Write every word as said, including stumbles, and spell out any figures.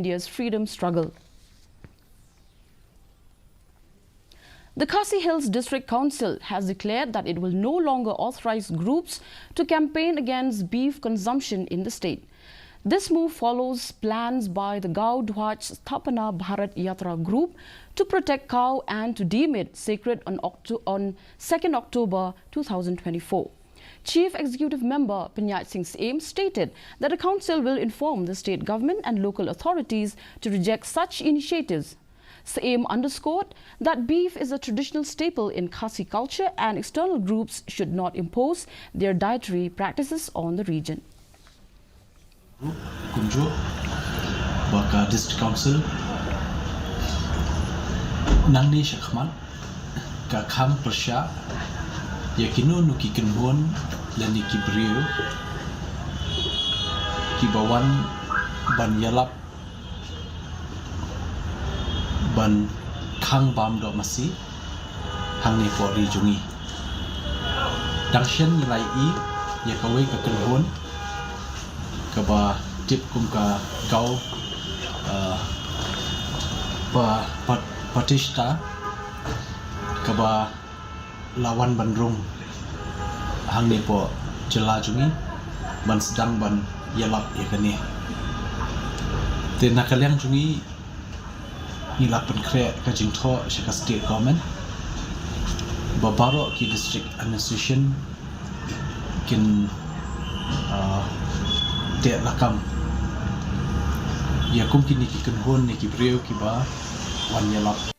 India's freedom struggle. The Khasi Hills District Council has declared that it will no longer authorize groups to campaign against beef consumption in the state. This move follows plans by the Gau Dhwaj Sthapana Bharat Yatra group to protect cow and to deem it sacred on, Octo- on second October two thousand twenty-four. Chief Executive Member Pynïaid Sing Syiem stated that the council will inform the state government and local authorities to reject such initiatives. Syiem underscored that beef is a traditional staple in Khasi culture and external groups should not impose their dietary practices on the region. Kumjuh ba ka District Council nangne shakhmat ka khang pyrshah ïa kino kino ki kynhun lane ki briew kiba wan ban ïalap ban khang bam doh masi hangne hapoh ri jong ngi. Dang shen ngi la ïohi ïa kawei ka kynhun kaba tip kum ka Gau, uh, pa, pa, Patista kaba la wan ban rung hangne hapoh jylla jong ngi ban sdang ban ïalap ïa kane. Te na ka liang jong ngi ngi la pynkhreh ka jingthoh sha ka state government ba baroh ki district administration kin uh, teh lakam ïa kum kine ki kynhun ne ki briew kiba wan ïalap